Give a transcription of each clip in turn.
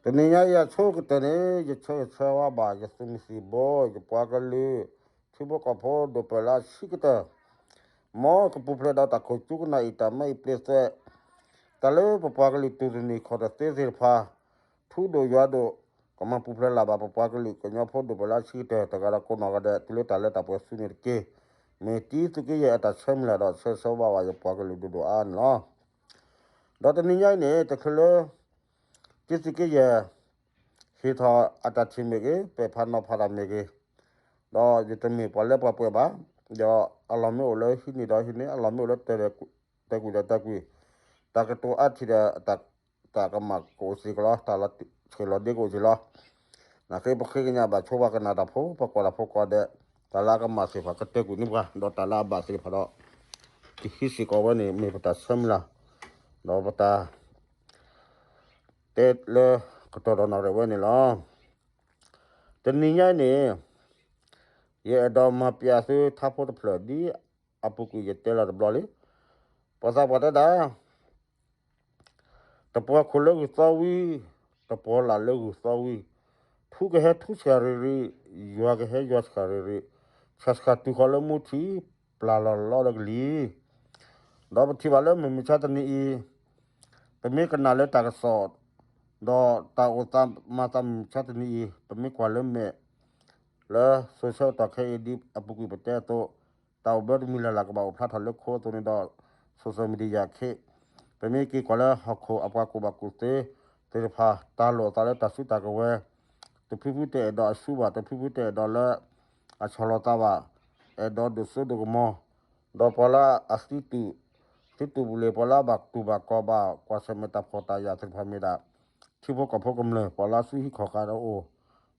တနံၤညါအံၤအဆိကတၢၢ်န့ၣ် ယဆၢဂ့ၤဆၢဝါဘၣ် ယသုးမုၢ်သံၣ်ဘိ ယပှၤကလုာ် ထံဖိကီၢ်ဖိဒိၣ်ပၢၢ်လၢအဆံးကတၢၢ်, မ်ကပူၤဖျဲးဒီးတၢ်ခိၣ်ကၠူကနၣ်အံၤ တၢ်မၢအံၤပျ့သွဲး, တၢ်လၢပပှၤကလုာ်တူၢ်တန့ၢ်ခီၣ်တသ့သ့ၣ်တဖၣ်, ထူဒိၣ်ယွၤဒိၣ်, ကမၤပူၤဖျဲးလၢ်ဘၣ်ပပှၤကလုာ်ကညီဖိဒိၣ်ပၢၢ်လၢအဆံးကတၢၢ် တဂၤဒီးကိးနီၢ်ဂၤဒဲး တုၤလၢတၢ်လၢတၢ်ပှဲၤဆူန့ၣ်တက့ၢ်. မ့ၢ်တံၤသုးက့ယဲၢ်အတၢ်ဆၢမုၢ်လၢ်ဒီးဆၢဂ့ၤဆၢဝါဘၣ်ယပှၤကလုာ်ဒိၣ်ဒိၣ်အါအါန့ၣ်လီၤ. ဒီးတနံၤညါအံၤန့ၣ် တချုးလၢ တံၤသုးက့ယဲၢ် ဟ့ၣ်ထီၣ်အတၢ်ထံၣ်မ့ၢ်ဂ့ၤ, ပဲာ်ဖးနီၤဖးတၢ်မ့ၢ်ဂ့ၤ, ဒီးယတမ့ၢ်ပှၤလၢပှဲၤဘၣ်, ဒီးအလီၢ်မ့ၢ်အိၣ်လၢဟံးန့ၢ်ဒီးဟံးန့ၢ်, အလီၢ်မ့ၢ်အိၣ်လၢတဲာ်ကွံာ်ဒီးတဲာ်ကွံာ်, တၢ်ကတိၤအါထံၣ်ဒီး တၢ်ကမၣ်ကအိၣ်စ့ၢ်ကီးလီၤ, တၢ်လီၤဆ့ၣ်လီၤဒ့ကအိၣ်စ့ၢ်လီၤ. နာ်က့ပဃ့ကညးဘၣ်ဆိပှၤကနၣ်တၢ်ဖိ, ပှၤကွၢ်တၢ်ဖိကိးဂၤဒဲး, တၢ်လၢအကမၣ်သ့ၣ်တဖၣ်ကတဲာ်ကွံာ်န့ၢ်ပှၤ, ဒီးတၢ်လၢအဘၣ်သ့ၣ်တဖၣ်ဒီး ကဟံးစ့ၢ်ကီးဝဲန့ၣ် မ့ၢ်ပတၢ်ဆၢမုၢ်လၢ်, ဒီးပတၢ် တဲလၢကတီၢ်ဒီးနၣ်ရံၣ်ဝဲန့ၣ်လီၤ. တနံၤညါအံၤန့ၣ် ယအဲၣ်ဒိးမၤပျးသုထါဖိတဖျၢၣ်ဒ်အပူၤကွံာ်ယတဲလီၤတဘျီလံ. ပှၤသးပှၢ်တဲဒၣ် တပှီၤခိၣ်လၢဂုၢ်သီဝံၤ, တပှီၤလၢ်လၢဂုၢ်သီဝံၤ, ထူကဟဲထူဆှၣ်ရံၣ်ရံၣ်, ယွၤကဟဲယွၤဆှၣ်ရံၣ်ရံၣ်, ဆှၣ်ဆှၣ်တူၢ်ဃီၤလၢမူထံ, ပျၢ်လီၤလီဒီးကလံၤ. ဒီးပထံၣ်ဘၣ်လၢမုၢ်မဆါတနံၤအံၤ, ပမ့ၢ်ကနၣ်လၢတၢ်ကစီၣ်, ဒီးတၢ်အိၣ်သးမၤသးမုၢ်မဆါတနံၤအံၤ, ပမ့ၢ်ကွၢ်လၢမဲာ် လၢ social တီၢ်ခဲအံၤဒ်အပူၤကွံာ်ပတဲအသိး, တၢ်အိၣ်ဘၢတမံၤလၢ်လၢ်ကဘၣ်အိၣ်ဖျါထီၣ်လၢခိအသိးန့ၣ်ဒီး social media ခဲ, ပမ့ၢ်က့ၤကွၢ်လၢဟီၣ်ခိၣ်အပှၤကူၣ်ဘၣ်ကူၣ်သ့သ့ၣ်တဖၣ် တၢ်လိၣ်အသးလၢတၢ်စုတၢ်ကဝဲၤ, တဖုဖုတအဲၣ်ဒိးအဆူဘၣ်, တဖုဖုတအဲၣ်ဒိးလၢ အဆီၣ်လီၤသးဘၣ်, အဲၣ်ဒိးဒိၣ်စိဒိၣ်ကမီၤ, ဒီးပှၤလၢအသံတူၢ်, သံတူၢ်ပူၤလ့ၤ ပှၤလၢအဘၣ်တူၢ်ဘၣ်ကီၢ်ဘၣ် ကွၢ်ဆၢၣ်မဲာ်တၢ်ဖှီၣ်တၢ်ယာ်သ့ၣ်တဖၣ်မ့ၢ်ဒၣ် ထံဖိကီၢ်ဖိကမျၢၢ် ပှၤလၢအဆူဟံၣ်ခီၣ်ဃာ်တအိၣ်,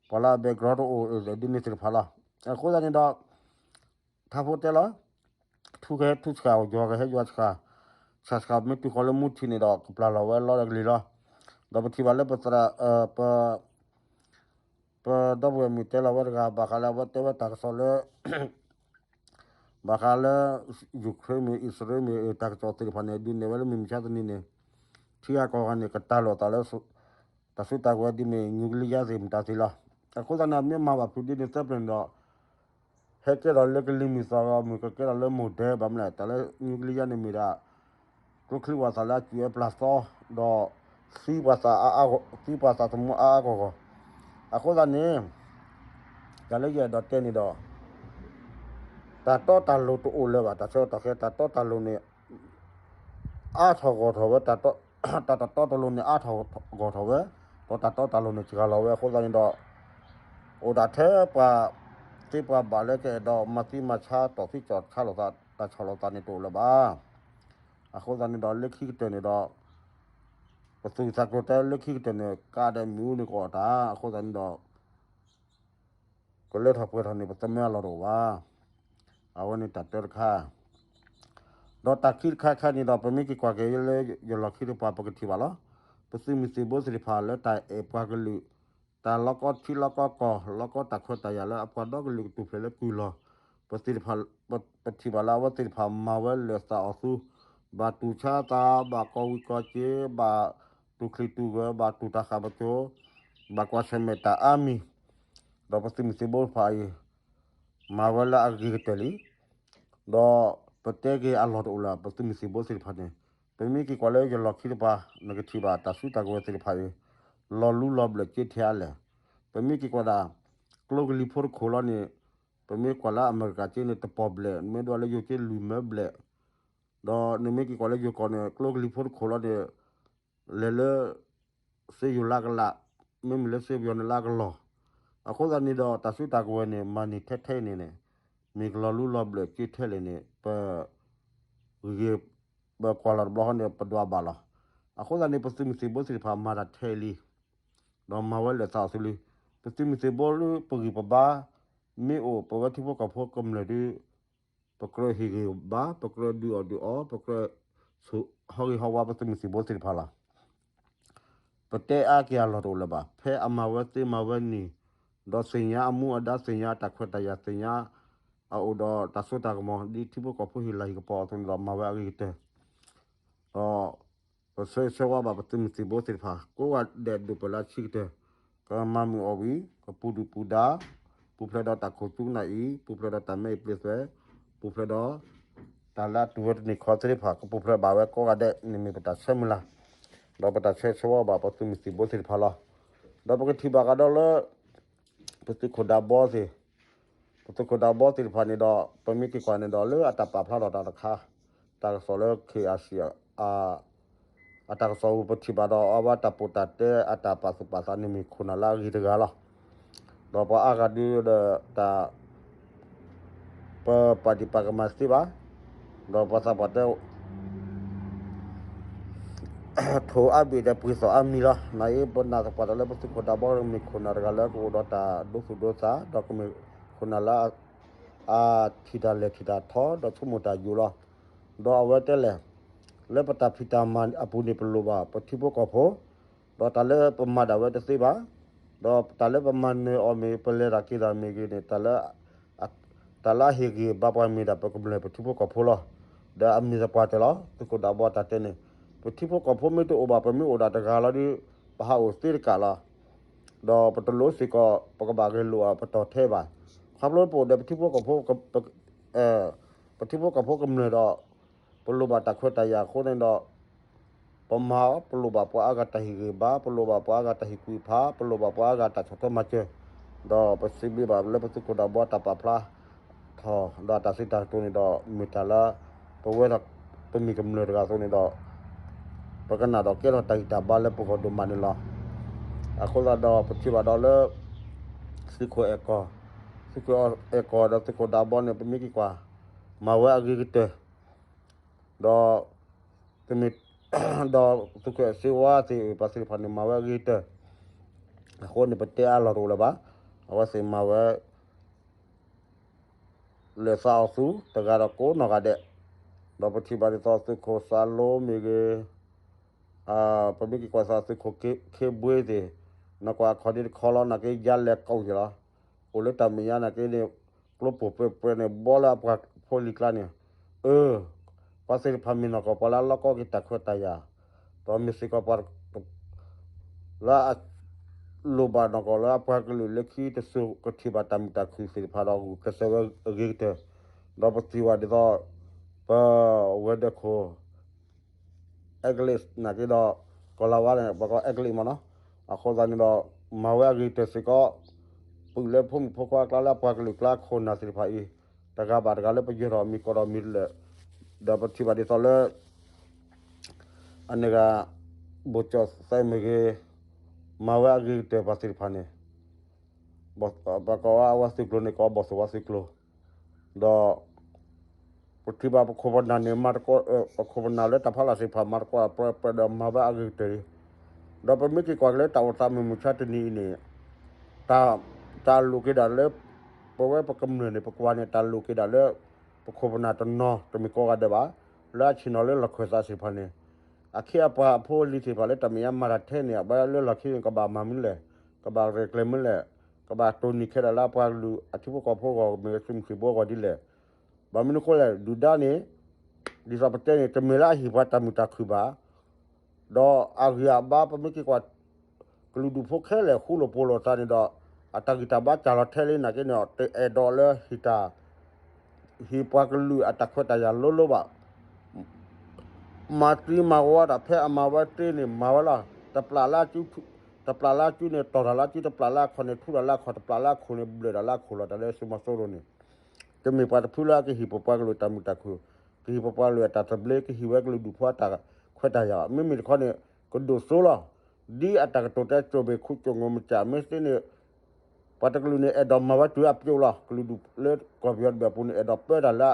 ပှၤလၢအ background တအိၣ် ဒ်န့ၣ်သ့ၣ်တဖၣ်လီၤ. အဃိသတးန့ၣ်ဒီး ထါဖိတဲလီၤ, ထူကဟဲထူဆှၣ်, ယွၤကဟဲယွၤဆှၣ်, ဆှၣ်ဆှၣ်မ့ၢ်တူၢ်ဃီၤလၢမူထံန့ၣ်ဒီး ကပျၢ်လီၤဝဲလီဒီးကလံၤလီၤ. ဒီးပထံၣ်ဘၣ်လၢပသရၣ်, ပ ပဒီပုၢ်ဝဲၢ်မုၣ်တဲလီၤဝဲတဂၤ ဘၣ်ဃးလၢအဝဲတဲဝဲတၢ်ကစီၣ်လၢ ဘၣ်ဃးလၢ Ukraine မ့ၢ် အံၣ်စရ့လးမ့ၢ် တၢ်ကစီၣ်သ့ၣ်တဖၣ်န့ၣ် ဒုးနဲၣ်ဝဲလၢမုၢ်မဆါတနံၤန့ၣ် ထံဂၤကီၢ်ဂၤန့ၣ် ကတၢ်လိာ်သးလၢ တၢ်စုတၢ်ကဝဲၤဒ်မ့ၢ် nuclear သ့ၣ်မတၤသ့ၣ်လီၤ. အဃိသတးန့ၣ် မ့ၢ်မၤဘၣ်ဖုးဒ်န့ၣ်သၢပျၢၤန့ၣ်ဒီး ဟဲကဲထီၣ်လၢကလံၤမုၢ်သီၣ်ဂီၤမုၢ် ကကဲထီၣ်လၢမိၢ်ဒဲ ဘၣ်မနုၤလဲၣ် တၢ်လၢ nuclear န့ၣ်မ့ၢ်ဒၣ် ကျိချံဝၣ်သၣ်လၢအစူၣ်အပျၢ်သီ ဒီး သံပှၤသးအါအါဂီၢ်, သံပှၤသးသမူအါအါဂီၢ်ဂီၢ်. အဃိသတးန့ၣ် တၢ်လၢယအဲၣ်ဒိးတဲန့ၣ်ဒီး တၢ်တီတၢ်လိၤတအိၣ်လၢၤဘၣ်. တၢ်ဆၢကတီၢ်ခဲ တၢ်တီတၢ်လိၤန့ၣ် အါထီၣ်ဂီၢ်ထီၣ်ဝဲ, တၢ်တတီတလိၤန့ၣ် အါထီၣ်ဂီၢ်ထီၣ်ဝဲ, ဒီးတၢ်တီတၢ်လိၤန့ၣ် စှၤလီၤဝဲ. အဃိသတးန့ၣ်ဒီး အိၣ်ဒၣ်ထဲပှၤသ့ပှၤဘၣ်လၢကအဲၣ်ဒိးမၤသံမၤဆါ တီၢ်သံကၠီၣ်ဆါလိာ်သး တၢ်ဆီၣ်လိာ်သးန့ၣ်တအိၣ်လၢၤဘၣ်. အဃိသတးန့ၣ်ဒီး လၢခံကတၢၢ်န့ၣ်ဒီး ပသူၣ်ကသးကျိၤတဲလၢခံကတၢၢ်န့ၣ် ကးဒီးမ့ၣ်အူန့ၣ်ကအိၣ်တၢ်, အဃိသတးန့ၣ်ဒီး ကလၢထီၣ်ပှဲၤထီၣ်န့ၣ် ပသးမၢအလီၢ်တအိၣ်ဘၣ်. အဝဲန့ၣ်တၢ်တၢတခါ, ဒီးတၢ်ခံတခါခါန့ၣ်ဒီး ပမ့ၢ်က့ၤကွၢ်က့ၤလၢယလီၢ်ခံတပၤ ပကထံၣ်ဘၣ်လီၤ. ပသုးမုၢ်သံၣ်ဘိသ့ၣ်တဖၣ်လၢတၢ်အဲၣ်ပှၤကလုာ် တၢ်လီၤကီထံလီၤကီကီၢ် လီၤကီတၢ်ခွဲးတၢ်ယာ်လၢအပှၤဒီကလုာ်ကတူၢ်ဖျဲးလၢကုၢ်လီၢ်, ပသ့ၣ်တဖၣ် ပထံၣ်ဘၣ်လၢအဝဲသ့ၣ်တဖၣ်မၤဝဲလၢာ်သးအီၣ်သူ, ဘၣ်တူၢ်ဆါသး, ဘၣ်ကီဝံၤကီစ့, ဘၣ်တူၢ်ချံတူၢ်ဂၢၤ, ဘၣ်တူၢ်တၢ်ဃာ်ပစိၤ, ဘၣ်ကွၢ်ဆၢၣ်မဲာ်တၢ်အါမံၤ, ဒီးပသုးမုၢ်သံၣ်ဘိတဖၣ်အံၤ မၤဝဲလၢအဂ့ၤကတၢၢ်လံ. ဒီးပတဲက့ၤအလီၢ်တအိၣ်လၢၤ ပသုးမုၢ်သံၣ်ဘိသ့ၣ်တဖၣ်န့ၣ်, ပမ့ၢ်က့ၤကွၢ်လၢယလီၢ်ခံတပၤ နကထံၣ်ဘၣ်တၢ်စုတၢ်ကဝဲၤသ့ၣ်တဖၣ်အံၤ လီၤလူလီၤဘျၢၣ်စ့ထဲအါလဲၣ်. ပမ့ၢ်က့ၤကွၢ်ဒၣ် ကျိကလံၤဖိတခိၣ်လီၤန့ၣ်, ပမ့ၢ်ကွၢ်လၢအမဲရကၤစ့န့ၣ် တပီၢ်ဘျဲၣ်, မ့ၢ်ဒွးလၢယိၤစ့လွံၢ်မၢဘျဲၣ်, ဒီးနမ့ၢ်က့ၤကွၢ်လၢယိၤကီၢ်န့ၣ် ကျိကလံၤဖိတခိၣ်လီၤန့ၣ် လဲၤလၢ စ့ယိၤလၢကလး, မ့မ့ၢ်လၢစ့ပယီၤန့ၣ်လၢကလီၢ်. အဃိသတးန့ၣ်ဒီး တၢ်စုတၢ်ကဝဲၤန့ၣ် မၤန့ၢ်ထဲထဲအံၤန့ၣ်န့ၣ်, မ့ၢ်ကလီၤလူလီၤဘျၢၣ်စ့ထဲလဲၣ်န့ၣ် ပဂ့ၤ, ပကွၢ်လီၤတဘျီဃီန့ၣ် ပဒွးဘၣ်လီၤ. အဃိသတးန့ၣ် ပသုးမုၢ်သံၣ်ဘိသ့ၣ်တဖၣ်မၤတၢ်ထဲလံ, ဒီးမၤဝဲလၢာ်သးအီၣ်သူလံ. ပသုးမုၢ်သံၣ်ဘိလၢပဂံၢ်ပဘါ မ့ၢ်အိၣ် ပဝဲထံဖိကီၢ်ဖိကမျၢၢ်ဒုး ပကြၢးဟ့ၣ်ဂ့ၤဘၣ်, ပကြၢးဒုးအီၣ်ဒုးအီ, ပကြၢးဟီဂ့ၤဟီဝါပသုးမုၢ်သံၣ်ဘိသ့ၣ်တဖၣ်လီၤ. ပတဲအါက့ၤအလီၢ်တအိၣ်လၢၤဘၣ်. ဖဲအမၤဝဲသ့မၤဝဲနံၤ, ဒီးသ့ၣ်ညါအမူအဒါ, သ့ၣ်ညါအတၢ်ခွဲးတၢ်ယာ်, သ့ၣ်ညါအအိၣ်ဒီးတၢ်စိတၢ်ကမီၤ ဒ်ထံဖိကီၢ်ဖိဟ့ၣ်လၤဟ့ၣ်ကပီၤအသိးန့ၣ်ဒီး မၤဝဲအဂ့ၤကတၢၢ်, ဒီး ပဆၢဂ့ၤဆၢဝါဘၣ်ပသုးမုၢ်သံၣ်ဘိသ့ၣ်တဖၣ် ကိးဂၤဒဲးဒိၣ်ပၢၢ်လၢအဆံးကတၢၢ်, ကမၤမုာ်အီၣ်ဝံၤ ကပူၤဒုၣ်ပူၤဒါ, ပူၤဖျဲးဒီးတၢ်ခိၣ်သူကနၣ်အံၤ ပူၤဖျဲးဒီးတၢ်မဲအံၤပျ့သွဲ, ပူၤဖျဲးဒီး တၢ်လၢအတူၢ်ဝဲတန့ၢ်ခီသ့ၣ်တဖၣ် ကပူၤဖျဲးဘၣ်ဝဲကိးဂၤဒဲးန့ၣ်မ့ၢ်ပတၢ်ဆၢမုၢ်လၢ်, ဒီးပတၢ်ဆၢဂ့ၤဆၢဝါဘၣ်ပသုးမုၢ်သံၣ်ဘိသ့ၣ်တဖၣ်လီၤ. ဒီးပကထံၣ်ဘၣ်ကဒီးလၢ ပသုးခိၣ်ဒးဘီသ့ၣ် ပသုးခိၣ်ဒးဘီသ့ၣ်တဖၣ်န့ၣ်ဒီး ပမ့ၢ်က့ၤကွၢ်န့ၣ်ဒီး လၢအတၢ်ပာ်ဖျါထီၣ်တၢ်တခါ တၢ်ကစီၣ်လၢ ခ့ၣ်အၣ်စံၣ် အတၢ်ကစီၣ်ပူၤ ပထံၣ်ဘၣ်ဒီး အဝဲတၢ်ပိာ်တၢ်တဲ အတၢ်ပာ်သူၣ်ပာ်သးန့ၣ်မ့ၢ်ခိၣ်နၢ်လၢအဂ့ၤတဂၤလီၤ. ဒီးပှၤအါဂၤဒုဒီးတၢ် ပပာ်ဒံးပာ်ကမၣ်သ့ဘၣ်, ဒီးပှၤသးပှၢ်တဲ ထိၣ်အါဘ့ၣ်ဒီးပှ့ၤသီၣ်အါမံၤလီၤ. နာ်အံၤ ပနာ်သပှၢ်တၢ်လၢပသုးခိၣ်ဒးဘီမ့ၢ်ခိၣ်နၢ်တဂၤလၢကအိၣ်ဒီးတၢ်ဒိသူၣ်ဒိသး ဒီးကမ့ၢ်ခိၣ်နၢ်လၢ အထံၣ်တၢ်လဲၢ်ထံၣ်တၢ်ထီ ဒီးဆိကမိၣ်တၢ်ယိာ်လီၤ. ဒီးအဝဲတဲလဲၣ်, လၢပတၢ်ဖံးတၢ်မၤအပူၤန့ၣ် ပလိၣ်ဘၣ်ပထံဖိကီၢ်ဖိ, ဒီးတၢ်လၢပမၤဒၣ်ဝဲတသ့ဘၣ်, ဒီးတၢ်လၢပမၤနၢၤအီၤမ့ၢ် ပလဲၤတၢ်က့ၤတၢ်မ့ၢ်ဂ့ၤန့ၣ် တၢ်လၢ တၢ်လၢအဟ့ၣ်ဂံၢ်ဘါပှၤမ့ၢ်ဒၣ်ပကမျၢၢ်ပထံဖိကီၢ်ဖိလီၤ. ဒီးအမ့ၢ်သပှၢ်တၢၢ်လီၤ. သုးခိၣ်ဒးဘီတၢ်တဲန့ၣ် ပထံဖိကီၢ်ဖိမ့ၢ်တအိၣ်ဘၣ် ပမ့ၢ်အိၣ်ဒၣ်တဂၤလီၤဒီး ပဟးအိၣ်သ့တကးလီၤ. ဒီးပတလိၣ်စ့ၢ်ကီး ပကဘၣ်ဂဲၤလိာ်အပတီၢ်ထဲဘၣ်. ခီဖျိပအိၣ်ဒီးပထံဖိကီၢ်ဖိ ပထံဖိကီၢ်ဖိကမျၢၢ်ဒီး ပလိၣ်ဘၣ်တၢ်ခွဲးတၢ်ယာ်အဃိန့ၣ်ဒီး ပမၤအီၤ ပလိၣ်ဘၣ်ပှၤအါဂၤတၢ်ဟ့ၣ်ဂံၢ်ဘါ, ပလိၣ်ဘၣ်ပှၤအါဂၤတၢ်ဟ့ၣ်ကူၣ်ဖး, ပလိၣ်ဘၣ်ပှၤအါဂၤတၢ်ဆီၣ်ထွဲမၤစၢၤ, ဒီးပစံးဘျုးဘၣ်လၢပသုးခိၣ်ဒးဘီတၢ်ပာ်ဖျါထီၣ် ဒီးတၢ်စံးတၢ်ကတိၤန့ၣ်ဒီး မ့ၢ်တၢ်လၢ ပဝဲဒၣ် ပမ့ၢ်ကမျၢၢ်တဂၤအသိးန့ၣ်ဒီး ပကနၣ်ဒီးကဲထီၣ်တၢ်ဂံၢ်တၢ်ဘါလၢပဂီၢ်ဒိၣ်မးန့ၣ်လီၤ. အဃိသတးဒီးပထံၣ်ဘၣ်ဒီးလၢ သုးခိၣ်အဲၣ်ကီၢ်, သုးခိၣ်အဲၣ်ကီၢ်ဒီးသုးခိၣ်ဒးဘီန့ၣ် ပမ့ၢ်က့ၤကွၢ် မၤဝဲအဂ့ၤကတၢၢ် ဒီး တမ့ၢ် ဒီးသုးခိၣ်အဲၣ်စ့ဝါသ့ၣ် ပှၤသ့ၣ်တဖၣ်န့ၣ် မၤဝဲအဂ့ၤကတၢၢ်, အဃိန့ၣ် ပတဲအါလီၢ်တအိၣ်လၢၤဘၣ်. အဝဲသ့ၣ်မၤဝဲ လဲၤသးအီၣ်သူ တဂၤဒီးကိးနီၢ်ဂၤဒဲး, ဒီးပထံၣ်ဘၣ်ဒ်သိးသုးခိၣ်စးလိမ့ၢ်ဂ့ၤ, ပမ့ၢ်က့ၤကွၢ်သးသုးခိၣ်ခ့ဘှ့သ့ၣ်, နကွၢ်အခီၣ်ဒ့တခီလီၤ နာ်က့ယါလဲၤကိးယဲၢ်လီၤ. အိၣ်လၢတၢ်မဲာ်ညါနာ်က့န့ၣ် ကျိပိၢ်ပှဲၤပှဲၤန့ၣ် ဘီလၢအပှၤဖိလံၤကျါန့ၣ်, အၢ ပှၤသ့ၣ်တဖၣ်မ့ၢ်နီၢ်ကီၢ်ပှၤလၢအလီၢ်ကီက့ၤတၢ်ခွဲးတၢ်ယာ်, ဒီးမ့ၢ်စ့ၢ်ကီးပှၤ လၢအ လိၣ်ဘၣ်နီၢ်ကီၢ်လၢအပှၤကလုာ်လၢခံတစိၤကထံၣ်ဘၣ်တၢ်မုာ်တၢ်ခုၣ်သ့ၣ်တဖၣ်ဒီး ဂုာ်ကျဲးစၢးဝဲအဂ့ၤကတၢၢ်, ဒီးပထံၣ်ဘၣ်ဒ်သိး ပဝဲၤဒၢးခိၣ် အဲကလံးနာ်က့ဒီး ကီၢ်လၤဝါန့ၣ် ပှၤကိးအဲကလံးမ့ၢ်နီၤ, အဃိသတးန့ၣ်ဒီး မၤဝဲအဂ့ၤကတၢၢ်စ့ၢ်ကီး, ပုၢ်လၢဖိမုၣ်ဖိခွါအကျါလၢအပှၤကလုာ်ကျါခိၣ်နၢ်သ့ၣ်တဖၣ်အံၤ တဂၤဘၣ်တဂၤလၢပယၢၤထီၣ်အမံၤကိးထီၣ်မံၤဒ်လဲၣ်, ဒီးပထံၣ်ဘၣ်ဒ်သိးလၢ အန့ၣ်ဂၤ ဘိၣ်ကၠီၣ်သဲးမ့ၢ်ဂ့ၤ, မၤဝဲအဂ့ၤကတၢၢ်ပှၤသ့ၣ်တဖၣ်န့ၣ်, ပှၤကိးဝဲအဝဲသုးကျိၤန့ၣ် ကိးဘီၣ်သိၣ်ဝဲသုးကျိၤ, ဒီး ပထံၣ်ဘၣ်ပခိၣ်ပနၢ်န့ၣ် မၤတကိး ပခိၣ်ပနၢ်လၢတၢ်ဖီလာ်သ့ၣ်တဖၣ် မၤတကိးအပြၢပြၢဒီးမၤဝဲအဂ့ၤကတၢၢ်လံ, ဒီးပမ့ၢ်က့ၤကွၢ်က့ၤလၢတၢ်အိၣ်သးမုၢ်မဆါတနံၤအံၤန့ၣ် တၢ်လိၣ်က့ၤဒၣ်လၢ ပဝဲပကမျၢၢ်န့ၣ် ပကွၢ်န့ၣ် တၢ်လိၣ်က့ၤဒၣ်လၢ ပခိၣ်ပနၢ်တနီၤ တမ့ၢ်ကိးဂၤဒဲးဘၣ်, လၢအဆ့ၣ်နီၤလၢလီၢ်ခၢၣ်သးသ့ၣ်တဖၣ်န့ၣ် အခ့အပှၤအဖိအလံၤသ့ၣ်တဖၣ်လၢတၢ်မဲာ်ညါမၤတၢ်ထဲန့ၣ် အဘၣ်လၢလီၢ်ခံန့ၣ် ကဘၣ်မၤမနုၤလဲၣ်, ကဘၣ်ရဲၣ်ကျဲၤမနုၤလဲၣ်, ကဘၣ်တိၢ်နီၣ်ခဲဒၣ်လၢအပှၤကလုာ်အထံဖိကီၢ်ဖိအဂီၢ် မ့ၢ်ဂ့ၤသုးမုၢ်သံၣ်ဘိအဂီၢ်ဒ်လဲၣ်, ဘၣ်မနုၤအဃိလဲၣ် ဒုၣ်ဒါန့ၣ် ဒ်သိးပတဲန့ၣ် တမ့ၢ်လၢအဟ့ၣ်ပှၤတၢ်မုာ်တၢ်ခုၣ်ဘၣ်, ဒီးအဂံၢ်အဘါပမ့ၢ်က့ၤကွၢ် ကလုာ်ဒူၣ်ဖိခဲလၢာ်ဃူလိာ်ဖိးလိာ်သးန့ၣ်ဒီး အတၢ်ဂံၢ်တၢ်ဘါစၢ်လီၤထဲလံနာ်က့န့ၣ် တအဲၣ်ဒိးလၢဟ့ၣ်တၢ် ဟ့ၣ်ပှၤကလုာ်အတၢ်ခွဲးတၢ်ယာ်လိၤလိၤဘၣ်. မၤသံမၤဝီတၢ်ဖဲအမၤဝဲသ့န့ၣ် မၤဝဲလီၤ. တပျၢ်လၢအစု တပျၢ်လၢအစုန့ၣ် တီၢ်တၢ်လၢအစု, တပျၢ်လၢအခီၣ်န့ၣ် ထူတၢ်လၢအခီၣ်, တပျၢ်လၢအခိၣ်န့ၣ် ဘျၢၣ်တၢ်လၢအခိၣ်လီၤ. တၢ်လၢသုးမီၤစိရိၤန့ၣ် တမ့ၢ်ပှၤတဖုလၢအကဟ့ၣ်ပပှၤကလုာ်တၢ်မုာ်တၢ်ခုၣ်, ကဟ့ၣ်ပပှၤကလုာ်အတၢ်သဘျ့, ကဟ့ၣ်ဝဲကလုာ်ဒူၣ်ဖိအတၢ်ခွဲးတၢ်ယာ်ဘၣ်. မ့မ့ၢ်တခီန့ၣ် ကဒိၣ်စိလီၤ. ဒ်အတၢ်ကတိၤတဲ ကၠိၣ်ဘ့ၣ်ခူၣ်ကၠိၣ်ငိၢ်မစၢ်မ့ၢ်သ့န့ၣ် ပှၤတကလုာ်န့ၣ် အဲၣ်ဒိးမၤဝဲတုၤအပျိလီၤ. ကလုာ်ဒူၣ်လၢကီၢ်ပယီၤတဘ့ၣ်အပူၤန့ၣ် အဲၣ်ဒိးပၢတၢ်လၢ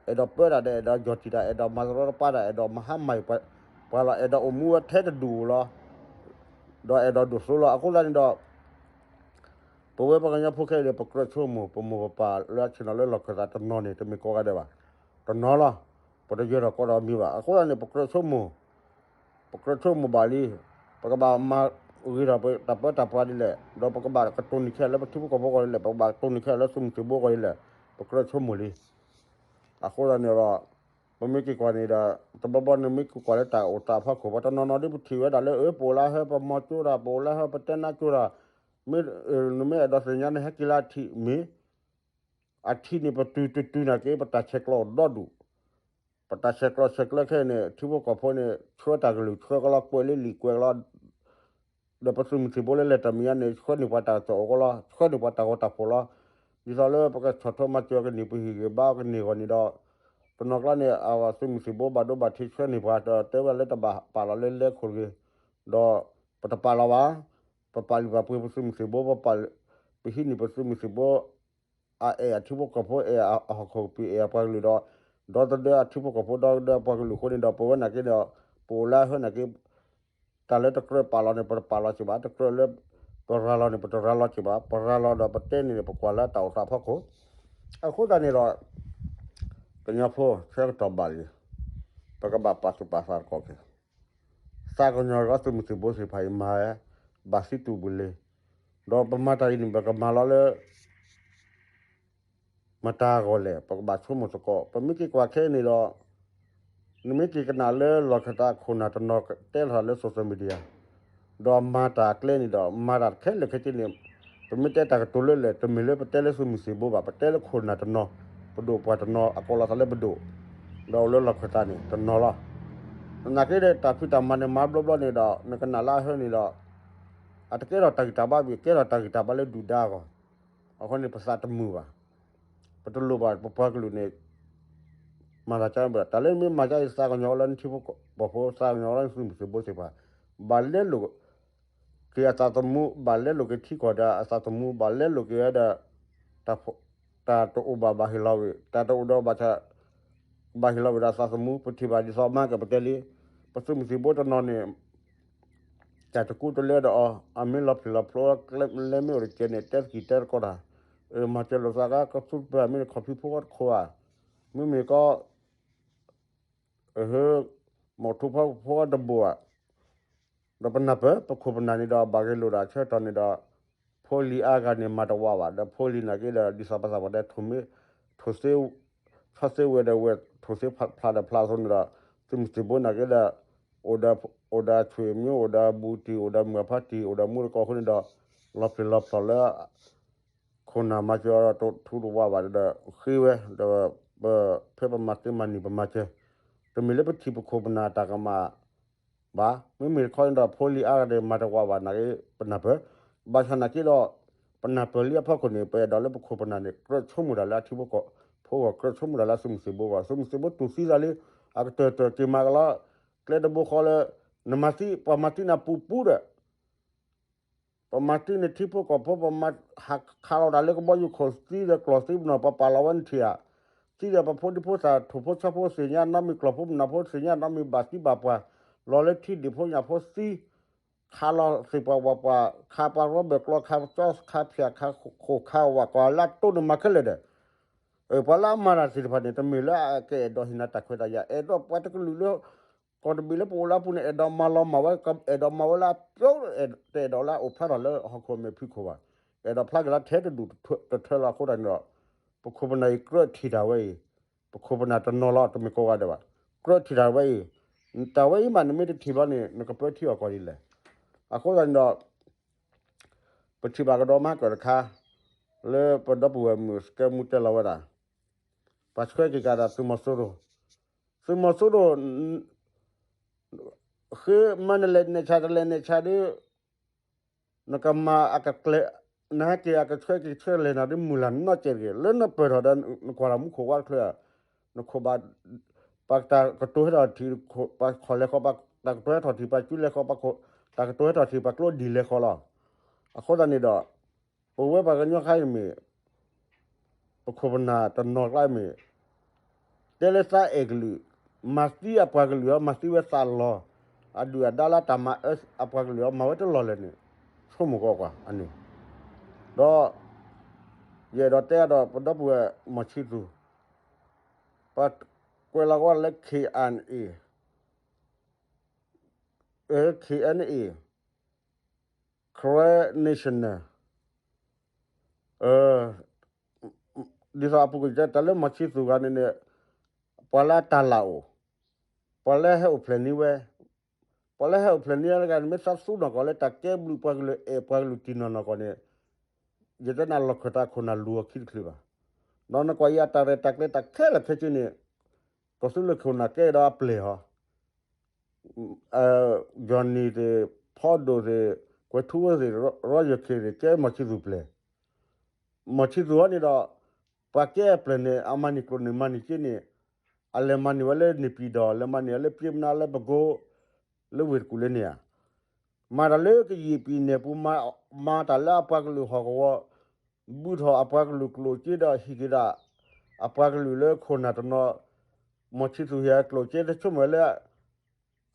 အဲၣ်ဒိးပၢတၢ်ဒီး အဲၣ်ဒိးယီၢ်တံၢ်တၢ်, အဲၣ်ဒိးမၤတရီတပါတၢ်, အဲၣ်ဒိးမၤသရီတပါတၢ်, အဲၣ်ဒိးမၤဟါမၢ်ပှၤလီၤ, အဲၣ်ဒိးအိၣ်မူဝဲထဲတဒူၣ်လီၤ. ဒီးအဲၣ်ဒိးဒိၣ်စိလီၤ. အဃိသတးန့ၣ်ဒီး ပဝဲပှၤကညီဖိခဲအံၤဒီး ပကြၢးဆိကမိၣ် ပမိၢ်ပပၢ်လၢအဆ့ၣ်နီၤလၢလီၢ်ခၢၣ်သးတနီၤန့ၣ် တမ့ၢ်ကိးဂၤဒဲးဘၣ်. တနီၤလီၤ. ပတယၢၤထီၣ်ကိးထီၣ်မံၤဘၣ်. အဃိသတးန့ၣ် ပကြၢးဆိကမိၣ် ပကြၢးဆိကမိၣ်ဘၣ်လံ. ပကဘၣ်မၤဂ့ၤထီၣ်ပတၢ်ပၢတၢ်ပြးဒ်လဲၣ်, ဒီးပကဘၣ်ကတိၢ်နီၣ်ခဲလၢာ်လၢပထံဖိကီၢ်ဖိအဂီၢ်ဒ်လဲၣ်, ပကဘၣ်ကတိၢ်နီၣ်ခဲလၢာ်လၢသုးမုၢ်သံၣ်ဘိအဂီၢ်ဒ်လဲၣ်, ပကြၢးဆိကမိၣ်လံ. အဃိသတးန့ၣ်ဒီး ပမ့ၢ်က့ၤကွၢ်န့ၣ်ဒီး တဘျီဘျီန့ၣ်မ့ၢ်က့ၤကွၢ်လၢတၢ်အိၣ်သးအဖီခိၣ် ပှၤတနီၤနီၤဒ်ပထံၣ်ဝဲဒၣ်လၢ အၢ ပအိၣ်လၢဟဲ ပမီၤကၠိတၢ် ပအိၣ်လၢဟဲ ပတဲနးကၠိတၢ်, မ့ၢ် နမ့ၢ်အဲၣ်ဒိးသ့ၣ်ညါန့ၣ် ဟဲက့ၤလၢအထံးမ့ၢ် အထံးန့ၣ် ပတုၤတတုၤနာ်က့ ပတၢ်ဆဲးကျိးအိၣ်ဒီဒူၣ်, ပတၢ်ဆဲးကျိးဆဲးကျၢခဲအံၤန့ၣ် ထံဖိကီၢ်ဖိန့ၣ် ဆှၢတၢ်ကလုၢ်ဆှၢကလီ ကွဲးလံာ်ကွဲးကလီ ဒီးပသုးမုၢ်သံၣ်ဘိလၢလဲၤတၢ်မဲာ်ညါန့ၣ် ဆှၢန့ၢ်ပှၤတၢ်ကစီၣ်အိၣ်ကလီ ဆှၢန့ၢ်ပှၤတၢ်ဂီၤတၢ်ဖှိၣ်လီၤ. ဒ်သိးလၢပကဆီၣ်ထွဲမၤစၢၤကန့ၢ်ပဟံၣ်ဂ့ၤဘါကန့ၢ်ဂီၢ်န့ၣ်ဒီး တနီၤကျါန့ၣ် အသုးမုၢ်သံၣ်ဘိဘၣ်ဒိဘၣ်ထံးဆှၢန့ၢ်ပှၤ တဲဝဲဒၣ်လၢတဘၣ်ပာ်လီၤလၢလဲခိၣ်တဂ့ၤ, ဒီးပတပာ်လီၤဘၣ်, ပပာ်လုၢ်ပာ်ပှ့ၤပသုးမုၢ်သံၣ်ဘိ ပပာ် ပဟံးန့ၢ်ပသုးမုၢ်သံၣ်ဘိ အအဲၣ်အထံဖိကီၢ်ဖိ အဲၣ်အဟီၣ်ခိၣ်ကပံာ် အဲၣ်အပှၤကလုာ်ဒီး ဒီသဒၢအထံဖိကီၢ်ဖိ ဒီသဒၢအပှၤကလုာ်အဃိန့ၣ်ဒီး ပဝဲနာ်က့ဒီး ပအိၣ်လၢဟဲနာ်က့ တၢ်လၢတကြၢးပာ်လီၤန့ၣ် ပတပာ်လီၤက့ၤဘၣ်, တကြၢးလၢ ပရၤလီၤန့ၣ် ပတရၤလီၤက့ၤဘၣ်, ပရၤလီၤဒီးပတဲန့ၣ်န့ၣ် ပကွၢ်လၢတၢ်အိၣ်သးအဖီခိၣ်, အဃိသတးန့ၣ်ဒီး ကညီဖိဆၢကတီၢ်ဘၣ်လံ, ပကဘၣ်ပာ်သူၣ်ပာ်သးတက့ၢ်. သးကညီၤဒီးသုးမုၢ်သံၣ်ဘိသ့ၣ်တဖၣ်အံၤမၤဝဲ ဘၣ်သံတူၢ်ဘှံးလ့, ဒီးပမၤတၢ်အံၤန့ၣ် ပကမၤလီၤလၢ မတၤအဂီၢ်လဲၣ် ပကဘၣ်ဆိကမိၣ်သကိး, ပမ့ၢ်က့ၤကွၢ်ခဲအံၤန့ၣ်ဒီး နမ့ၢ်က့ၤကနၣ်လၢလီၢ်ခၢၣ်သးခိၣ်နၢ်တနီၤတဲထီၣ်လၢ social media ဒီးမၤတၢ်အကျဲန့ၣ်ဒီး မၤတၢ်ခဲလၢာ်ခဲဆ့န့ၣ် ပမ့ၢ်တဲတၢ်ကတိၤလၢလဲၣ် တမ့ၢ်လၢပတဲလၢသုးမုၢ်သံၣ်ဘိဘၣ်, ပတဲလၢခိၣ်နၢ်တနီၤ, ပဒိၣ်ပှၢ်တနီၤ အကိးလီၤသးလၢပဒိၣ်, ဒီးအိၣ်လၢလီၢ်ခၢၣ်သးန့ၣ်တနီၤလီၤ. နာ်က့ဒီးတၢ်ဖံးတၢ်မၤန့ၣ် မၤဘျီဘျီန့ၣ်ဒီး နကနၣ်လၢအဟၢန့ၣ်ဒီး အတကဲထီၣ်တၢ်ဂံၢ်တၢ်ဘါဘၣ်, ကဲထီၣ်တၢ်ဂံၢ်တၢ်ဘါလၢဒုၣ်ဒါအဂီၢ်, အဃိန့ၣ်ပသးတမုာ်ဘၣ်, ပတလိၣ်ဘၣ်ပပှၤကလုာ်န့ၣ် မၤတၢ်ကါဘၣ်, တၢ်လၢနမ့ၢ်မၤကါအံၤ သးကညီၤလၢနထံဖိကီၢ်ဖိ သးကညီၤလၢနသုးမုၢ်သံၣ်ဘိသ့ၣ်တဖၣ်, ဘၣ်လဲလိာ်က့ၤအသးသမူ, ဘၣ်လဲလိာ်က့ၤထံကီၢ်ဒီးအသးသမူ, ဘၣ်လဲလိာ်က့ၤဝဲဒီး တၢ်တအိၣ်ဘၣ်ဘၣ်ဟ့ၣ်လီၤဝံၤ, တၢ်တအိၣ်ဒီးဘၣ်ဆၣ် ဘၣ်ဟ့ၣ်လီၤဝံၤဒီးအသးသမူ, ပထံၣ်ဘၣ်ဒ်သိးမၤကပတဲလံ, ပသုးမုၢ်သံၣ်ဘိတနီၤန့ၣ် တၢ်တကူတလၢဒီးအီၤ, အမ့ၢ်လီၤဖျံးလီၤဖျိ ကျဲလဲမ့ၢ်အိၣ်တကဲန့ၣ် တဲသကိးတဲသကိးတၢ်, မၤစၢၤလိာ်သးကါ ကသူတပၢၢ် မ့ၢ်ခီၣ်ဖံးဖိတခိၣ်ဧါ, မ့မ့ၢ်ကီ မီၢ်ထူဖီဖိတဘိဧါ, ဒီးပနၢ်ပၢၢ် ပခိၣ်ပနၢ်န့ၣ်ဒီး ဘၣ်ဂ့ၤလိာ်ဒၣ်ဆၢကတီၢ်န့ၣ်ဒီး ဖိလံၤအါဂၤန့ၣ် မၤတဝးဘၣ်, ဒီးဖိလံၤနာ်က့ဒီး ဒ်သိးပသးပှၢ်တဲ ထိၣ်မ့ၢ် ထိၣ်သ့ ဆီသ့ဝဲဒီးဝဲ ထိၣ်သ့ဖျါဒီးဖျါအသိးန့ၣ်ဒီး သုးမုၢ်သံၣ်ဘိနာ်က့ဒီး အိၣ်ဒီး အိၣ်ဒီးဆွေမျိုး အိၣ်ဒီးဘူးတံၢ် အိၣ်ဒီးမုၢ်အဖါတံၢ် အိၣ်ဒီးမူတကိးအဃိန့ၣ်ဒီး လီၤဖျံးလီၤဖျိးလၢ ခိၣ်နၢ်မၤစၢၤအီၤဒီးတထူတဝါဘၣ်ဒီး ဃ့ဝဲဒီး ဖဲပမၤသ့မၤနံၤပမၤစၢၤ, တမ့ၢ်လၢပထံၣ်ပခိၣ်ပနၢ်တၢ်ကမၣ်ဘၣ်, မ့မ့ၢ်တခီန့ၣ်ဒီး ဖိလံၤအါဂၤဒီးမၤတဝးဘၣ်နာ်က့ ပနၢ်ပၢၢ်, ဘၣ်ဆၣ်နာ်က့ဒီး ပနၢ်ပၢၢ်လံအဖီခိၣ်န့ၣ် ပအဲၣ်ဒိးလၢပခိၣ်ပနၢ်န့ၣ် ကြၢးဆိကမိၣ်တၢ်လၢအထံဖိကီၢ်ဖိအဂီၢ် ကြၢးဆိကမိၣ်တၢ်လၢအသုးမုၢ်သံၣ်ဘိအဂီၢ်, သုးမုၢ်သံၣ်ဘိတူၢ်သံသးလံ, အကတၢၢ်တၢၢ်က့ၤမၤကလီ ကျဲတဘိဃီလၢ နမၤသံ ပှၤမၤသံနၤပူၤပူၤဒီး ပမၤသံနထံဖိကီၢ်ဖိ ပမၤဟးခးလီၤတၢ်လၢကဘီယူၤခိၣ်သံဒီးကျီၢ်သံပနီၣ် ပပာ်လီၤဝဲနထံၣ်ဧါ, သံဒီးပဖိဒံဖိသၣ် ထိၣ်ဖိဆီဖိသ့ၣ်ညါနီတမံၤ ကျီၢ်ဖိပနီၣ်ဖိသ့ၣ်ညါနီတမံၤ ဘၣ်သံဘၣ်ပှၢ် လီၤလၢထံဒံၣ်ဖိညၣ်ဖိသံ ခးလီၤသ့ၣ်ပှၢ်ဝၣ်ပှၢ် ခးပှၤရီဘၢၣ်ကျီ ခးကၠီ ခးဖၠၣ် ခးခိၣ် ခးဝၣ် ကွၢ်လၢတိၢ်န့ၣ်မၤခဲလၢာ်ဒီး ပှၤလၢအမၤတၢ်သ့ၣ်တဖၣ်န့ၣ် တမ့ၢ်လၢအကအဲၣ်ဒိးဟ့ၣ်နၤတၢ်ခွဲးတၢ်ယာ် အဲၣ်ဒိးပှၤတကလုာ်လၢ ကီၢ်တဘ့ၣ်လၢပအိၣ်လၢအပူၤန့ၣ် အဲၣ်ဒိးမၤလီၤမၢ်ဝဲ အဲၣ်ဒိးမၤဝဲလၢအပျိ တအဲၣ်ဒိးလၢအအိၣ်ဖျါထီၣ်လၢဟီၣ်ခိၣ်မဲာ်ဖံးခိၣ်ဘၣ်. အဲၣ်ဒိးဖျါက့ၤလၢထဲတဒူၣ်တထၢလီၤအဃိသတးန့ၣ်ဒီး ပခိၣ်ပနၢ်အံၤကြၢးထံၣ်တၢ်ဝဲအံၤ, ပခိၣ်ပနၢ်တနီၤလီၤ တမ့ၢ်ကိးဂၤဒဲးဘၣ်. ကြၢးထံၣ်တၢ်ဝဲအံၤ, တၢ်ဝဲအံၤမး နမ့ၢ်တထံၣ်ဘၣ်န့ၣ် နကပၢထံအီၣ်ကီၢ်ဒ်လဲၣ်. အဃိသတးန့ၣ်ဒီး ပထံၣ်ဘၣ်ကဒီးမၤကၢၢ်တခါ လၢပဒီပုၢ်ဝဲၢ်မုၣ်စကဲမူတဲလီၤဝဲဒၣ် ပှၤဆှၢက့ၤကဒီးသုးမီၤစိရိၤ, သုးမီၤစိရိၤ ဃ့မၤနလဲၤနဲၣ်ဆါတလဲၤနဲၣ်ဆါဒီး နကမၤအကကျဲၤ နဟဲက့ၤအကဆှၢက့ၤဆှၢလဲၤနၤဒီးမုၢ်လၢ်နီၢ်ကဲတဂ့ၤ လၢနပၢၢ်ထီၣ်ဒီး နကွၢ်တၢ်မူခိၣ်ဝါတချုးဧါ, နခိၣ်ဘၣ် ပှၤတၢ်ကတိၤဟဲထီၣ်ထံး ပှၤခီၣ်လဲၤဃီ တၢ်ကတိၤဟဲထီၣ်ထံး ပှၤစုလဲၤဃီ တၢ်ကတိၤဟဲထီၣ်ထံး ပှၤကျိဒ်လဲၤဃီလီၤ. အဃိသတးန့ၣ်ဒီး ပဝဲပှၤကညီခါအံၤမ့ၢ် ပခိၣ်ပနၢ်တနီၤကျါမ့ၢ် တဲလၢသးအဲၣ်ကလုာ်, မၤသံအပှၤကလုာ်အီၤ မၤသံဝဲသးလီၤ, အဒုၣ်အဒါလၢတၢ်မၤအၢအပှၤကလုာ်အီၤ မၤဝဲတလီၢ်လဲၣ်န့ၣ် ဆိကမိၣ်ကွၢ်ကွၢ်အန့ၣ်, ဒီး ယအဲၣ်ဒိးတဲအါဒီး ပဒီပုၢ်ဝဲၢ်မီၢ်ဆံသူ, ပှၤကွဲးလီၤကဝီၤလၢ K N A, K N A, Karen National, ဒ်သိးအပူၤကွံာ်တဲ တၢ်လၢမီၢ်ဆံသူဂၤန့ၣ်န့ၣ်, ပှၤလၢအတၢ်လၢ်အိၣ်, ပှၤလၢဟဲအိၣ်ဖျဲၣ်န့ၢ်ဝဲ, ပှၤလၢဟဲအိၣ်ဖျဲၣ်န့ၢ်ဝဲတဂၤန့ၣ် မ့ၢ်သးသူနီၢ်ကီၢ်လၢတၢ်ကဲဘျုးပှၤကလုာ် အဲၣ်ပှၤကလုာ်တံၢ်နီၢ်နီၢ်ကီၢ်န့ၣ်, ယတဲနၤလီၢ်ခၢၣ်သးခိၣ်နၢ်လူၤအခံတချုးဘၣ်. ဒီးနကွၢ်အံၤအတၢ်ရဲၣ်တၢ်ကျဲၤတၢ်ခဲလၢာ်ခဲဆ့န့ၣ်, ကီၢ်သူလ့ၤခိၣ်နၢ်ကဲဒီးအပျဲၢ်ဟီ Johnny သ့ၣ်, ဖီဒိၣ်သ့ၣ်, ကွဲးထူဝဲသ့ၣ်, ရီယၢၢ်ခ့သ့ၣ် ကဲမီၤဆံသူၣ်ပျဲၢ်, မီၤဆံသူၣ်ဟီန့ၣ်ဒီး, ပှၤကဲအပျဲၢ်န့ၣ် အမၤန့ၢ်ကျိာ်န့ၣ်မၤန့ၢ်က့န့ၣ်, အလဲၤမၤန့ၢ်ဝဲလၢန့ၣ်ပံၤဒီး လဲၤမၤန့ၢ်ဝဲလၢပျ့ၤမနါလၢပကိ, လၢဝ့ၢ်တကူၣ်လၢန့ၣ်ဧါ. မၤတၢ်လၢကယံာ်ပံၤန့ၣ်ပူၤ, မၤတၢ်လၢအပှၤကလုာ်ဟီၣ်ကဝီၤ, ဘုၣ်ထီၣ်အပှၤကလုာ်ကျိၣ်စ့ဒီးဟံးက့ၤဒၣ်, အပှၤကလုာ်လၢခိၣ်နၢ်တနီၤ, မီၤဆံသူၣ်ဟံးအကျိၣ်စ့တဆိကမိၣ်ဝဲလၢ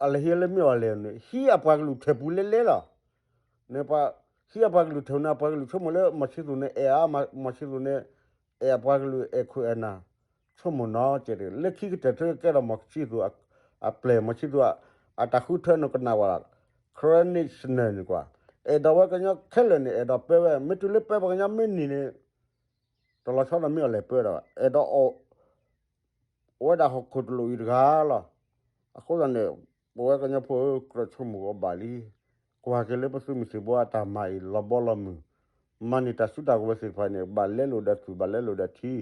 အလဲၤဟံးလၢမ့ၢ်အီၤလဲၣ်န့ၣ် ဟံးအပှၤကလုာ်ထဲပူၤလဲလဲလီၤ. န့ၣ်ပှၤ, ဟံးအပှၤကလုာ်ထဲန့ၣ် အပှၤကလုာ်ဆိကမိၣ်လၢမီၤဆံသူၣ်န့ၣ်အဲၣ်အါ, မီၤဆံသူၣ်န့ၣ်, အဲၣ်အပှၤကလုာ်အဲၣ်ခိၣ်အဲၣ်နၢ်, ဆိကမိၣ်နီၤကဲး, လၢခံကတၢၢ်ထဲကဲဒီးမီၤဆံသူၣ်, အပျဲၢ်မီၤဆံသူၣ်, အတၢ်ဃုထၢနကနၣ်ဝဲ, ခရၢနံးစနၢၣ်န့ၣ်ကွၢ်, အဲၣ်ဒိးဝဲကညီခဲလၢာ်န့ၣ် အဲၣ်ဒိးပၢဝဲ မ့ၢ်တုၤလၢပၢပှၤကညီမ့ၢ်န့ၢ်န့ၣ်, တလီၤဆီဒီးမ့ၢ်အီၤလဲၤပၢဒီး အဲၣ်ဒိးအီၣ် အိၣ်ဝဲဒၣ်ဟီၣ်ခိၣ်တလိၣ်အံၤတဂၤလီၤ. အဃိသတးန့ၣ်, ပဝဲကညီဖိဧၢ ကြၢးဆိကမိၣ်ကီးဘၣ်လံ, ကွၢ်က့ၤလၢပသုးမုၢ်သံၣ်ဘိအတၢ်မၤအံၤလီၤဘီလီၤမုၢ်, မၤန့ၢ်တၢ်စုတၢ်ကဝဲၤသ့ၣ်တဖၣ်န့ၣ် ဘၣ်လဲလိာ်ဒီးသူၣ် ဘၣ်လဲလိာ်ဒီးထံ,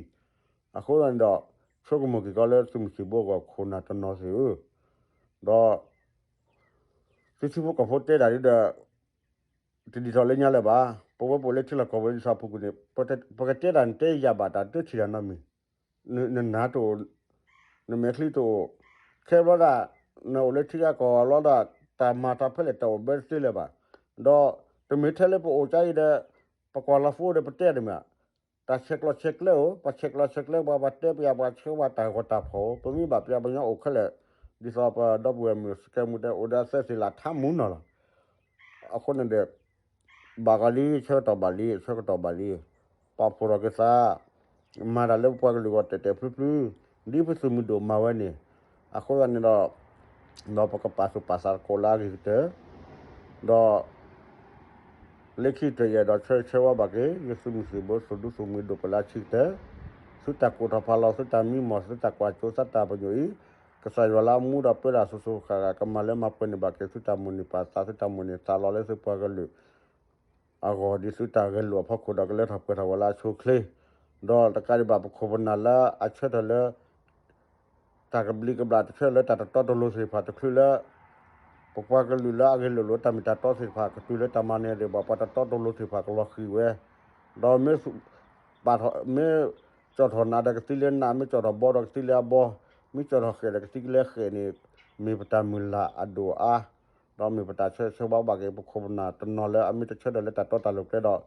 အဃိသတးန့ၣ်ဒီး, ဆိကမိၣ်က့ၤကီးလၢသုးမုၢ်သံၣ်ဘိအဂီၢ်ခိၣ်နၢ်တနီၤသ့ၣ်ဧၢ, ဒီး သုထံဖိကီၢ်ဖိတဲတၢ်ဒ်ဒီး, တဒ်သိးလၢညါလၢၤဘၣ်, ပဝဲပအိၣ်လၢထံလီၢ်ကီၢ်ပူၤဒ်သိးအပူၤကွံာ်န့ၣ်, ပကတဲတၢ်န့ၣ်တဲယၤဘၣ်တၢ်တထံၣ်တၢ်နီတမံၤ, နနၢ်တအိၣ်, နမဲာ်ချံတအိၣ်, ခဲဘျီဒၣ်, နအိၣ်လၢထံဂၤကီၢ်ဂၤလီၤဒီး, တၢ်မၤတၢ်ဖဲလဲၣ်တၢ်အိၣ်ဘၢတသ့လၢၤဘၣ်, ဒီး, တမ့ၢ်ထဲလၢပအိၣ်ကါအံၤဒီး, ပကွၢ်လီၤဖိဒီးပတဲတမ့ၢ် တၢ်ဆဲးကျိးဆဲးကျၢအိၣ်, ပဆဲးကျိးဆဲးကျၢပှၤ ပှၤတဲပယၤပှၤဆှၢပှၤ တၢ်ဂီၤတၢ်ဖီၣ်, ပမ့ၢ်ဘၣ်ပယၤပှၤကညီအိၣ်ခဲလၢာ်, ဒ်သိးပဒီပုၢ်ဝဲၢ်မုၣ်စကဲမူတဲအိၣ်ဒီးအသဲသ့ၣ်လၢထါမူနီၤလီၤ. အဃိန့ၣ်ဒီး, ဘၣ်ဂီၤလံ ဆၢကတီၢ်ဘၣ်လံ ဆၢကတီၢ်ဘၣ်လံ, ပာ်ဖှိၣ်ထီၣ်က့ၤသး, မၤတၢ်လၢပပှၤကလုာ်ဂီၢ်တဲာ်တဲာ်ဖျုဖျု, ဒ်ပသုးမုၢ်ဒိၣ်မၤဝဲန့ၣ်, အဃိသတးန့ၣ်ဒီး ဒီးပကပာ်သူၣ်ပာ်သးသကိးလၢအဂ့ၤကတၢၢ်, ဒီး လၢခံကတၢၢ်ယအဲၣ်ဒိးဆၢဂ့ၤဆၢဝါဘၣ်က့ၤ ယသုးမုၢ်သံၣ်ဘိ သုးဒူသုးမုၢ်ဒိၣ်ပှၤလၢအဆံးကတၢၢ်, သုတၢ်ကိးထီၣ်ဖးလီၤ သုတၢ်မံမီၢ် သုတၢ်ကွၢ်စိ သုတၢ်ပညိၣ်အံၤ, ကစၢ်ယွၤလၢအမူဒီးပၢတၢ်အစိၤစိၤဃၣ်ဃၣ် ကမၤလၢမၤပှဲၤန့ၢ်ဘၣ်က့ၤ သုတၢ်မိၣ်န့ၢ်ပာ်သး သုတၢ်မိၣ်န့ၢ်သးလီၤလၢသုပှၤကလုာ် အဂီၢ် ဒ်သုတၢ်ဂဲၤလိာ်အဖီခိၣ်ဒီး ကလၢထီၣ်ပှဲၤထီၣ်ဝဲလၢအဆိအချ့, ဒီးတကးဒံးဘၣ် ပခိၣ်ပနၢ်လၢအဆၢထၢၣ်လၢ တၢ်ကဘျံးကဘျၣ် တဆၢထၢၣ်လၢတၢ်တတီတလိၤသ့ၣ်တဖၣ် တချုးလၢ ပပှၤကလုာ်လၢအဂဲၤလိာ်လၢတၢ်မ့ၢ်တၢ်တီသ့ၣ်တဖၣ် ကတုၤလၢတၢ်မၤနၢၤဒံးဘၣ် ပှၤတတီတလိၤသ့ၣ်တဖၣ်ကလီၤဃံၤဝဲ, ဒီးမ့ၢ် ပာ်ထီၣ် မ့ၢ်ကၠီၣ်ထီၣ်နးဒီးကသံလၢနး, မ့ၢ်ကၠီၣ်ထီၣ်ဘီဒီးကသံလၢအဘီ, မ့ၢ်ကၠီၣ်ထီၣ်ဃဲၣ်ဒီးကသံလၢဃဲၣ်န့ၣ်, မ့ၢ်ပတၢ်မုၢ်လၢ်အဒိၣ်အါ, ဒီးမ့ၢ်ပတၢ်ဆၢဂ့ၤဆၢဝါဘၣ်က့ၤ ပခိၣ်ပနၢ်တနီၤလၢအမ့ၢ်တဆၢထၢၣ်လၢတၢ်တီတၢ်လိၤကျဲဒီး,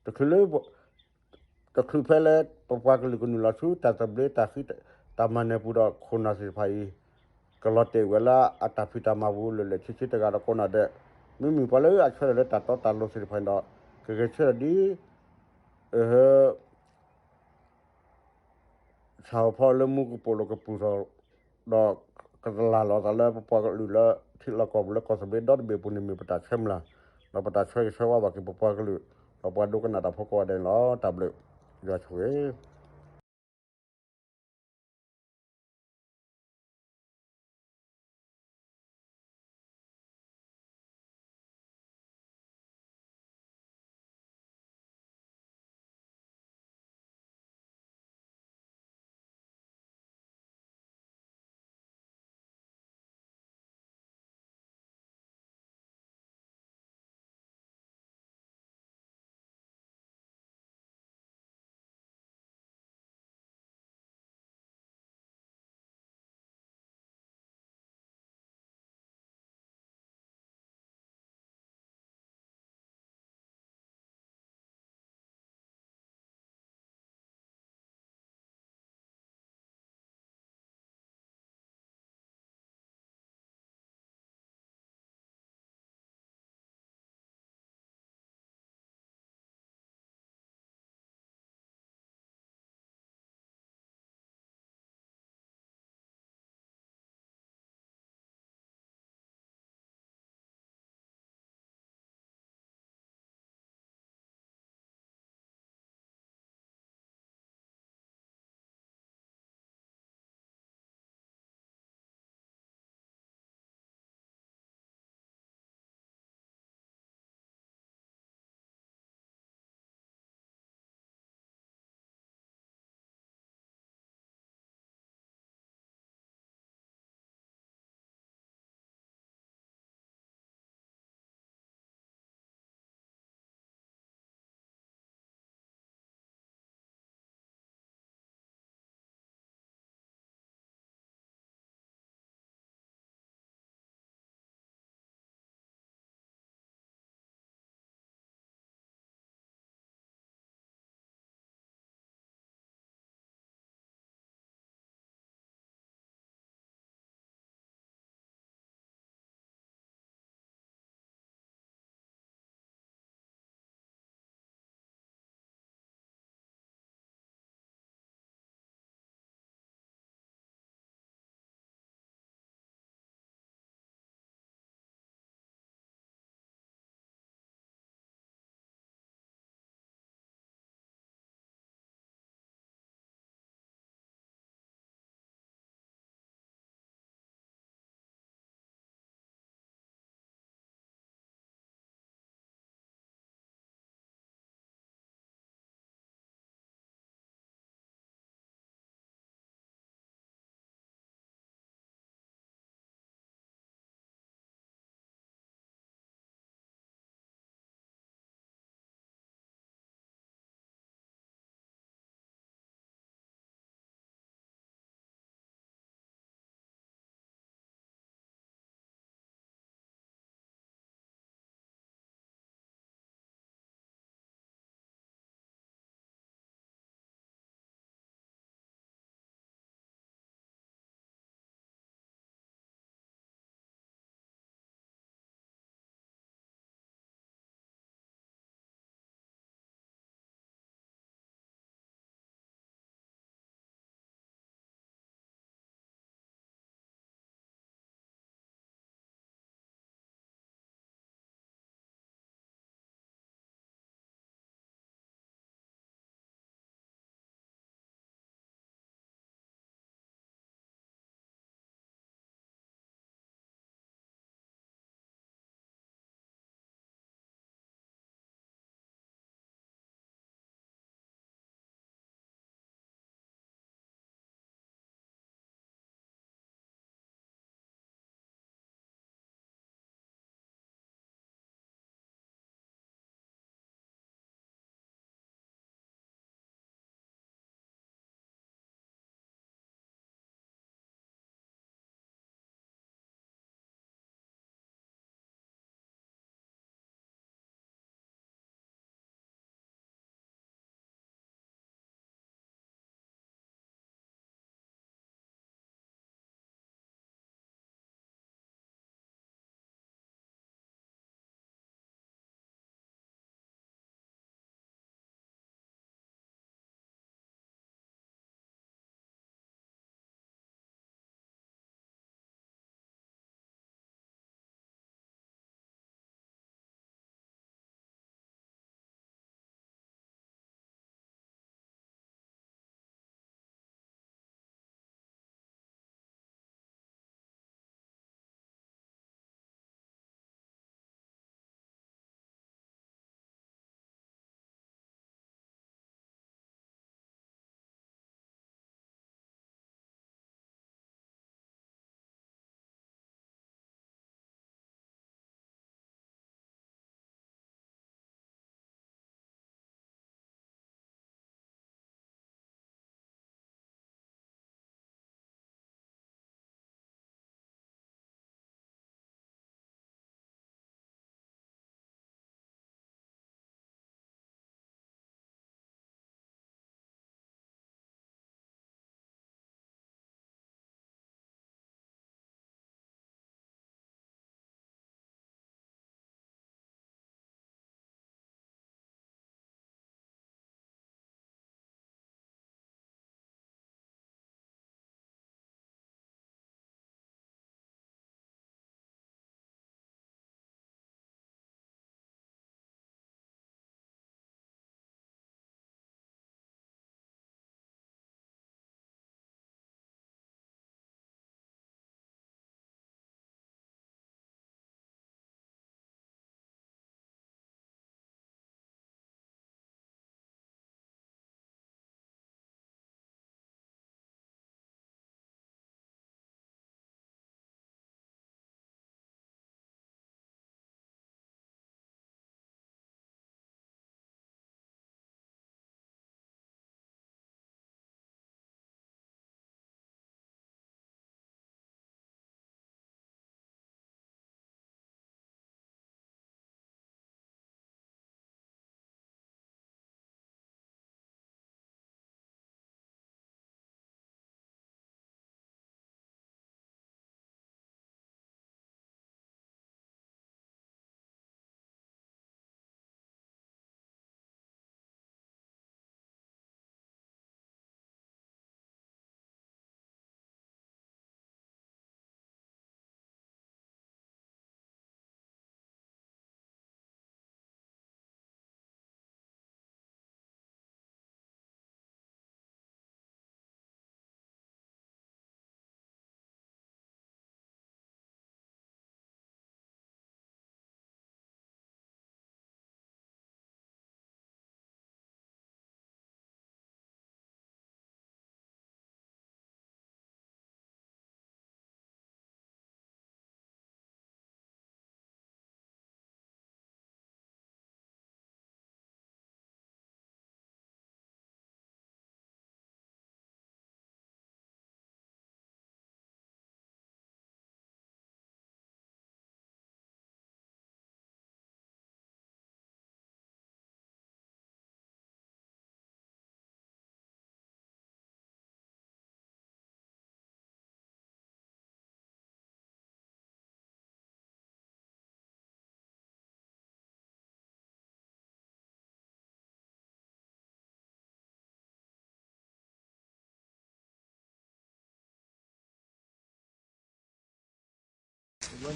တချုးလၢ တချုးဖဲလၢပပှၤကလုာ်ကနုာ်လီၤဆူတၢ်သဘျ့တၢ်ဃံ တၢ်မၤနၢၤပူၤဒီး ခိၣ်နၢ်သ့ၣ်တဖၣ်အံၤ ကလီၤတဲာ်ဝဲလၢအတၢ်ဖံးတၢ်မၤပူၤလၢာ်လၢာ်ဆ့ဆ့တဂၤဒီးကိးနၤဒဲး, မ့မ့ၢ်ပှၤလၢအဆၢထၢၣ်လၢတၢ်တီတၢ်လိၤသ့ၣ်တဖၣ်န့ၣ်ဒီး ကဂဲၤဆၢထၢၣ်ဒ် ဆၣ်ဖိလၢမူကပိာ်လိာ်ကပူၤထီၣ်, ဒီးကလၢ်လီၤသးလၢပပှၤကလုာ်လၢထံလီၢ်ကီၢ်ပူၤလၢကီၢ်သဘျ့ဒီတဘ့ၣ်အပူၤန့ၣ်မ့ၢ်ပတၢ်ဆၢမုၢ်လၢ်, ဒီးပတၢ်ဆၢဂ့ၤဆၢဝါဘၣ်က့ၤပပှၤကလုာ်, ဒီးပှၤဒိကနၣ်တၢ်ဖိကိးဂၤဒဲးန့ၣ်လီၤ. တၢ်ဘျုး, ယွၤဆိၣ်ဂ့ၤ.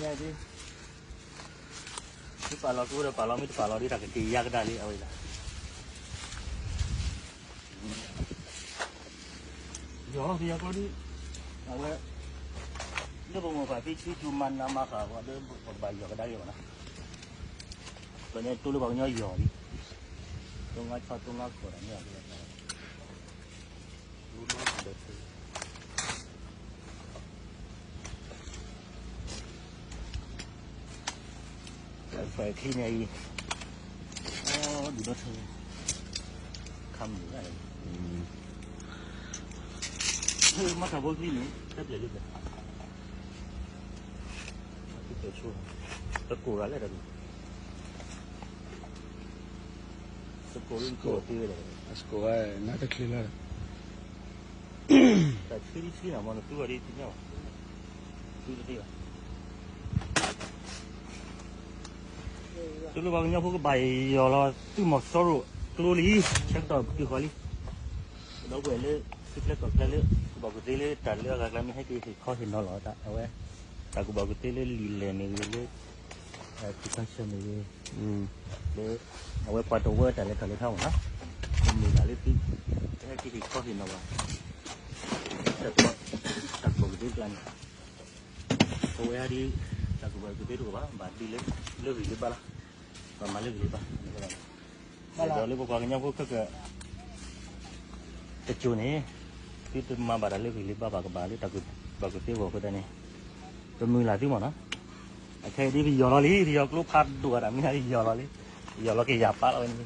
ညါဒ် သုပာ်လီၤကျိဒီးပာ်လီၤ မ့ၢ်တပာ်လီၤဒ်တၢ်ကက့ၤယါကဒါလံ အဝဲဒၣ် ယီၤလီၤ ပယီၤကျိဒ် အဝဲ လၢပမိၢ်ပၢ်ဖဲဆူကၠူမၤနးမၤဃၣ်ပှၤဒီး ပကဘၣ်ယီၤကဒါက့ၤဘၣ်နီၤ ပှၤညါတိၢ်လၢပှၤကညီယီၤလံ တိၢ်ငါဆီတိၢ်ငါခိၣ်ဒီးမ့ၢ်အီၤ ဖဲချံန့ၣ်အံၤ ဒုးဒီထၢ ခါမုၢ် မၤထီၣ်ဖိချံန့ၣ် တပျဲၢ်လၢပျဲၢ် တကိးဂၤလဲၣ်တၢ် တကိးလၢနကိးသ့ဝဲလဲၣ် အစကိးဝဲ နတချံလၢ တၢ်ဆှံဆှံနၤမ့ၢ်နသူဝဲဒ်သ့ၣ်ညါဘၣ် သူတသ့ဘၣ် သုလၢပှၤကညီဖိကဘၣ်ယီၤလီၤ သုးမီၤစိရိၤကျိလံ ဆၢကတီၢ်တုၤဃီၤလံ ဒီပုၢ်ဝဲၢ်လၢ ထံချၢကီၢ်ချၢလၢ ကူၣ်ဘၣ်ကူၣ်သ့လၢတၢ်လၢအဂၤကျါမ့ၢ်ဟဲက့ၤဟ့ၣ်ခီဟ့ၣ်နီၤလီၤတၢ် အဝဲ တၢ်ကူၣ်ဘၣ်ကူၣ်သ့လၢလံာ်လဲၢ်မ့ၢ်ဂ့ၤလၢ ထံခါဆၢမ့ၢ်ဂ့ၤ လၢ အဝဲပှၤတဝၢတၢ်လဲၤထီၣ်လဲၤထီမ့ၢ်နီၤ တမ့ၢ်ဘၣ်လၢသု ဟဲက့ၤဟ့ၣ်ခီဟ့ၣ်နီၤဘၣ် တၢ်ကူၣ်ဘၣ်ကူၣ်သ့ကျါန့ၣ် ပဝဲဒ် တၢ်ကူၣ်ဘၣ်ကူၣ်သ့တအိၣ်ဘၣ် ဘၣ်ဒုးလၢ လၢဂံၢ်လၢဘါလီၤ ဘၣ်မၤလၢဂံၢ်လၢဘါ ဒီးလၢပပှၤကညီဖိခဲက တစိၤန့ၣ် သုတမၤဘၣ်တၢ်လၢဂံၢ်လၢဘါဘၣ်ကဘၣ်လၢတၢ်ကူၣ်ဘၣ်ကူၣ်သ့အဂီၢ်အဃိသတးန့ၣ် ပမုၢ်လၢ်သုမ့ၢ်နီၤ အခဲအံၤဒ်ပယီၤလီၤလံ ပယီၤကျိဖးဒိၣ်အတၢ်မံၤဟါလံ ယီၤလီၤလံ ယီၤလီၤကယၤပာ်လီၤဝဲန့ၣ် လီ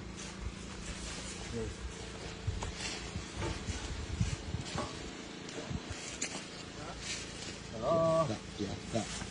ၤ